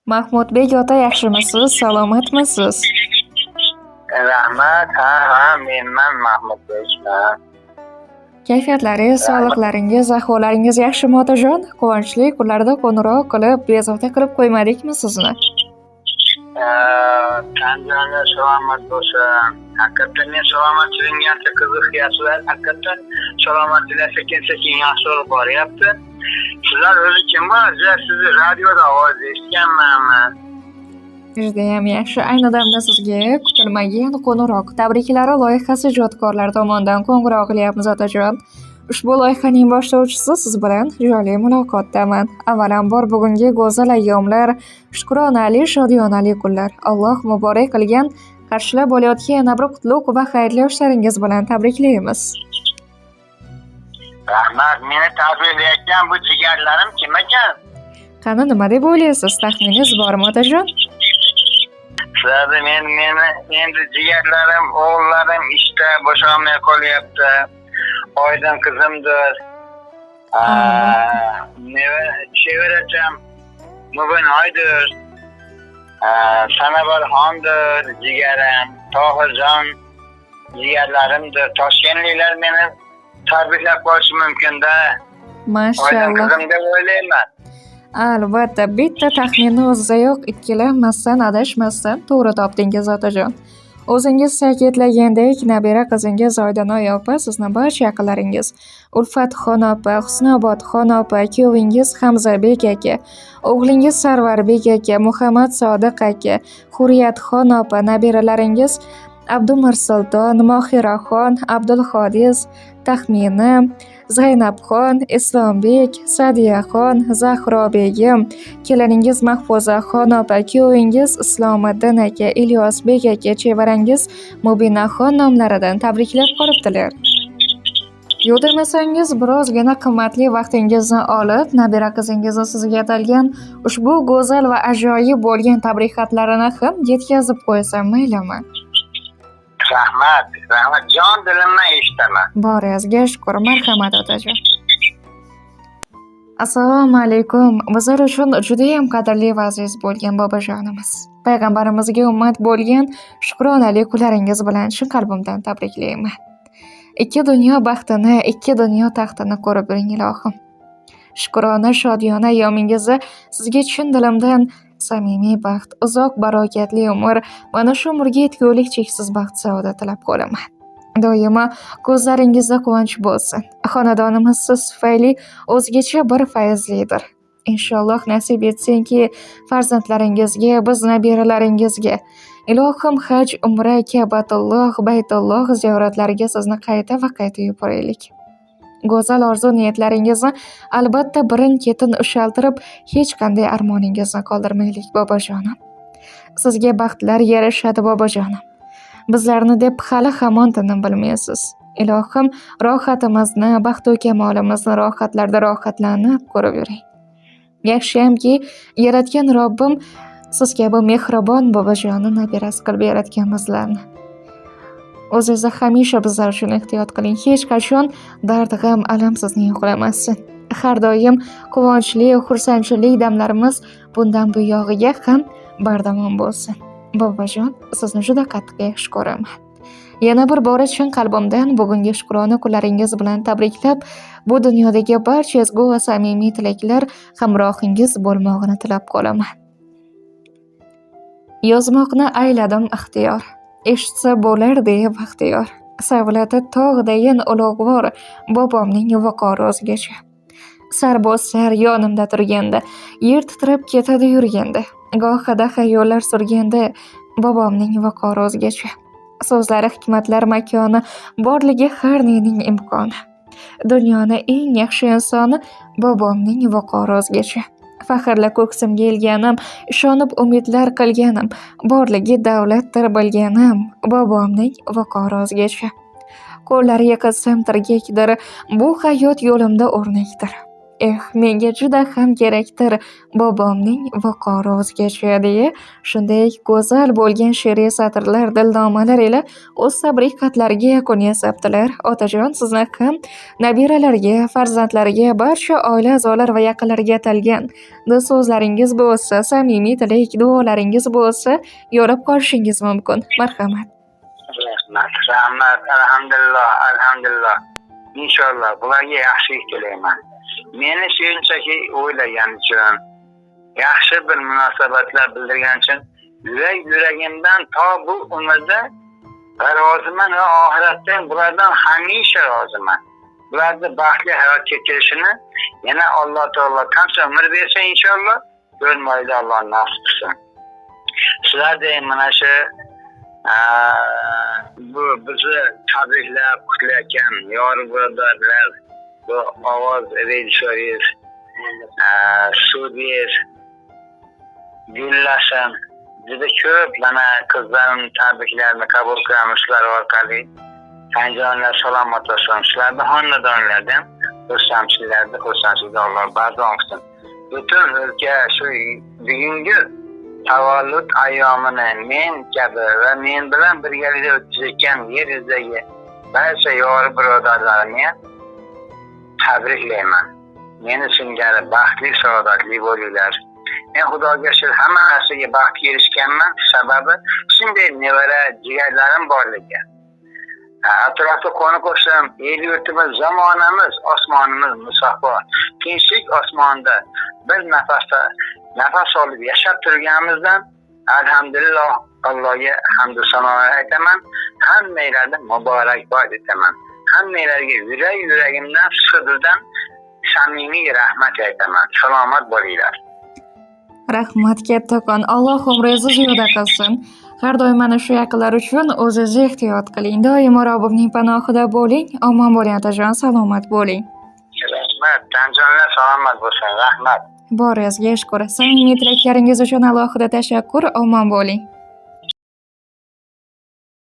Mahmudbek ota, yaxshimisiz, salomatmisiz? Rahmat, ha, menman, Mahmudbekman. Kayfiyatlaringiz, sog'liqlaringiz, ahvollaringiz yaxshimi, otajon? Quvonchli kunlarda qo'ng'iroq qilib, bezovta qilib qo'ymadikmi sizni? Tanzaniya salomat bo'lsin. Haqiqatdan men salomatchiligimga ancha qiziqyapsizlar. Haqiqatdan salomatchilik sekin-sekin yaxshi bo'lib boryapti. Sizlar o'zi kim bo'lasiz? Sizni radioda ovoz eshitganmanmi? Judayam yaxshi. Ayni damda sizga kutilmagan qo'ng'iroq tabriklari loyihasi ijodkorlari tomonidan qo'ng'iroq qilyapmiz, otajon. Ushbu loyihaning boshlovchisi siz bilan jonli muloqotdaman. Avvalambor, bugungi go'zal ayyomlar, shukronali, shodiyonali kunlar, Alloh muborak qilgan, qarshilab olayotgan yana bir qutlug' va xayrli yoshlaringiz bilan tabriklaymiz. Rahmat, meni tabriklayotgan bu jigarlarim kim ekan? Qani, nima deb o'ylaysiz? Taxminingiz bormi, otajon? Sizlarni meni endi jigarlarim, o'g'illarim ishda bo'shamay qolyapti. Oydin qizimdir. Chevaracham Mubinoydir. Sanabarxondir jigarim, Tohirjon jigarlarimdir. Toshkentliklar meni tabriklab qolishi mumkin-da. Oydin Mashalloh. qizim deb o'ylayman. Albatta, bitta taxminni o'zidayoq ikkilanmasdan, adashmasdan to'g'ri topdingiz, otajon. O'zingiz ta'kidlagandek, nabira qizingiz Oydinoy opa, sizni barcha yaqinlaringiz Ulfatxon opa, Husnobodxon opa, kuyovingiz Hamzabek aka, o'g'lingiz Sarvarbek aka, Muhammad Sodiq aka, Hurriyatxon opa, nabiralaringiz Abdumirsulton, Mohiraxon, Abdulhodis, Taxmina, Zaynabxon, Islombek, Sa'diyaxon, Zahro begim, keliningiz Mahfuzaxon opa, kuyovingiz Islomiddin aka, Ilyosbek aka, chevarangiz Mubinaxon nomlaridan tabriklab qolibdilar. Yo'q demasangiz, birozgina qimmatli vaqtingizni olib, nabira qizingizni sizga atalgan ushbu go'zal va ajoyib bo'lgan tabrik xatlarini ham yetkazib qo'ysam, maylimi? Rahmat, rahmat. Jon dilimdan eshitaman. Boringizga shukur, marhamat, otajon. Assalomu alaykum. Bizlar uchun judayam qadrli va aziz bo'lgan bobojonimiz. Payg'ambarimizga ummat bo'lgan shukronali kunlaringiz bilan chin qalbimdan tabriklayman. Ikki dunyo baxtini, ikki dunyo taxtini ko'rib yuring, ilohim. Shukrona shodiyona ayyomingizni sizga chin dilimdan samimiy baxt, uzoq barokatli umr, mana shu umrga yetgulik cheksiz baxt saodat tilab qolaman. Doimo ko'zlaringizda quvonch bo'lsin. Xonadonimiz siz tufayli o'zgacha bir fayzlidir. Inshaalloh nasib etsinki, farzandlaringizga, biz nabiralaringizga ilohim haj, umra, Ka'batulloh, Baytulloh ziyoratlariga sizni qayta va qayta yuboraylik. Go'zal orzu niyatlaringizni albatta birin-ketin ushaltirib, hech qanday armoningizni qoldirmaylik, bobojonim. Sizga baxtlar yarashadi, bobojonim. Bizlarni deb hali hamon tinim bilmaysiz. Ilohim rohatimizni, baxtu kamolimizni rohatlarda rohatlanib ko'rib yuring. Yaxshiyamki, yaratgan Robbim siz kabi mehribon bobojonni nabirasi qilib yaratgan bizlarni. O'zingizni hamisha bizlar uchun ehtiyot qiling. Hech qachon dard, g'am, alam sizni yo'qlamasin. Har doim quvonchli, xursandchilik damlarimiz bundan buyog'iga ham bardavom bo'lsin. Bobojon, sizni juda qattiq yaxshi ko'raman. Yana bir bora chin qalbimdan bugungi shukrona kunlaringiz bilan tabriklab, bu dunyodagi barcha ezgu va samimiy tilaklar hamrohingiz bo'lmog'ini tilab qolaman. Yozmoqni ayladim ixtiyor, eshitsa bo'lar deya baxtiyor. Savlati tog'dayin ulug'vor bobomning viqori o'zgacha. Sarbosar yonimda turganda, yer titrab ketadi yurganda, gohida xayollar surganda bobomning viqori o'zgacha. So'zlari hikmatlar makoni, borligi har nening imkoni. Dunyoni eng yaxshi insoni bobomning viqori o'zgacha. Faxrla ko'ksimga ilganim, ishonib umidlar qilganim, borligi davlatdir bilganim, bobomning viqori o'zgacha. Qo'llari yiqilsam tirgakdir, bu hayot yo'limda o'rnakdir. Eh, menga juda ham kerakdir bobomning viqori o'zgacha deya shunday go'zal bo'lgan she'riy satrlar, dildomalar ila o'z tabrik xatlariga yakun yasabdilar. Otajon, sizni ham nabiralarga, farzandlariga, barcha oila a'zolari va yaqinlariga atalgan so'zlaringiz bo'lsa, samimiy tilak, duolaringiz bo'lsa, yo'lab qolishingiz mumkin. Marhamat. Rahmat, rahmat, alhamdulillah, alhamdulillah. Inshaalloh bularga yaxshilik tilayman. Meni shunchaki o'ylagan uchun, yaxshi bir munosabatlar bildirgan uchun yuragimdan to bu umrda roziman va oxiratda ham bulardan hamisha roziman. Bularni baxtli hayot kechirishini yana Alloh taolo qancha umr bersa inshaalloh ko'rmaydi, Alloh nasib qilsin. Sizlarda mana shu bu bizni tabriklab qutlayotgan yor birodarlar, bu ovoz rejissyoringiz, studiyangiz gullasin. Juda ko'p mana qizlarim tabriklarini qabul qilamiz sizlar orqali. Tanjonlar salomat bo'lsin. Sizlarni xonadonlarda ham xursandchiliklarda xursandchilikda Alloh bardavom qilsin. Butun o'lka shu bugungi tavallud ayyomini men kabi va men bilan birgalikda o'tkazayotgan yer yuzidagi barcha yor birodarlarimni ham tabriklayman. Meni singari baxtli, saodatli bo'linglar. Men Xudoga shukr, hamma narsaga baxtga erishganman. Sababi shunday nevara, jigarlarim borligi. Atrofda qo'ni qo'shim, el yurtimiz, zamonamiz, osmonimiz musaffo. Tinchlik osmonda bir nafasda nafas olib yashab turganimizdan alhamdulillah, Allohga hamdu sanolar aytaman. Hammanglarni muborakbod etaman. Hammanglarga yuragimdan, sidqidildan samimiy rahmat aytaman. Salomat bo'linglar. Rahmat kattakon. Alloh umringizni ziyoda qilsin. Har doim mana shu yaqinlar uchun o'zingizni ehtiyot qiling. Doimo Robbimning panohida bo'ling. Omon bo'ling, otajon, salomat bo'ling. Rahmat, tanjonlar salomat bo'lsin. Rahmat. Boringizga shukur. Samimiy tilaklaringiz uchun alohida tashakkur. Omon bo'ling.